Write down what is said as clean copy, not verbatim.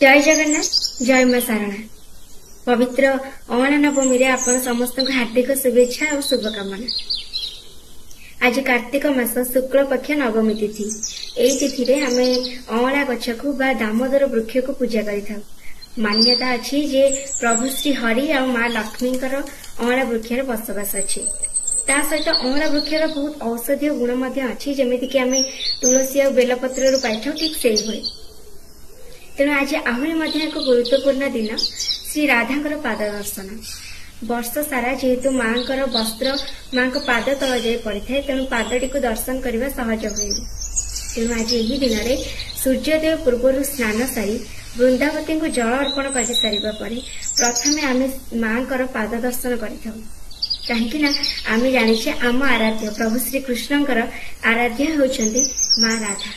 ଜୟ ଜଗନ୍ନାଥ, ଜୟ ମା ଶାରଳା। ପବିତ୍ର ଅଁଳା ନବମୀରେ ଆପଣ ସମସ୍ତଙ୍କୁ ହାର୍ଦ୍ଦିକ ଶୁଭେଚ୍ଛା ଆଉ ଶୁଭକାମନା। ଆଜି କାର୍ତ୍ତିକ ମାସ ଶୁକ୍ଳ ପକ୍ଷ ନବମୀ ତିଥି। ଏହି ତିଥିରେ ଆମେ ଅଁଳା ଗଛକୁ ବା ଦାମୋଦର ବୃକ୍ଷକୁ ପୂଜା କରିଥାଉ। ମାନ୍ୟତା ଅଛି ଯେ ପ୍ରଭୁ ଶ୍ରୀ ହରି ଆଉ ମା ଲକ୍ଷ୍ମୀଙ୍କର ଅଁଳା ବୃକ୍ଷରେ ବସବାସ ଅଛି। ତା ସହିତ ଅଁଳା ବୃକ୍ଷର ବହୁତ ଔଷଧୀୟ ଗୁଣ ମଧ୍ୟ ଅଛି, ଯେମିତିକି ଆମେ ତୁଳସୀ ଆଉ ବେଲପତ୍ରରୁ ପାଇଥାଉ, ଠିକ୍ ସେଇଭଳି। ତେଣୁ ଆଜି ଆହୁରି ମଧ୍ୟ ଏକ ଗୁରୁତ୍ୱପୂର୍ଣ୍ଣ ଦିନ, ଶ୍ରୀ ରାଧାଙ୍କର ପାଦ ଦର୍ଶନ। ବର୍ଷ ସାରା ଯେହେତୁ ମାଙ୍କର ବସ୍ତ୍ର ମାଙ୍କ ପାଦ ତଳ ଯାଏ ପଡ଼ିଥାଏ, ତେଣୁ ପାଦଟିକୁ ଦର୍ଶନ କରିବା ସହଜ ହୁଏନି। ତେଣୁ ଆଜି ଏହି ଦିନରେ ସୂର୍ଯ୍ୟୋଦୟ ପୂର୍ବରୁ ସ୍ନାନ ସାରି ବୃନ୍ଦାବତୀଙ୍କୁ ଜଳ ଅର୍ପଣ କରିସାରିବା ପରେ ପ୍ରଥମେ ଆମେ ମାଙ୍କର ପାଦ ଦର୍ଶନ କରିଥାଉ, କାହିଁକି ନା ଆମେ ଜାଣିଛେ ଆମ ଆରାଧ୍ୟ ପ୍ରଭୁ ଶ୍ରୀକୃଷ୍ଣଙ୍କର ଆରାଧ୍ୟ ହେଉଛନ୍ତି ମା ରାଧା।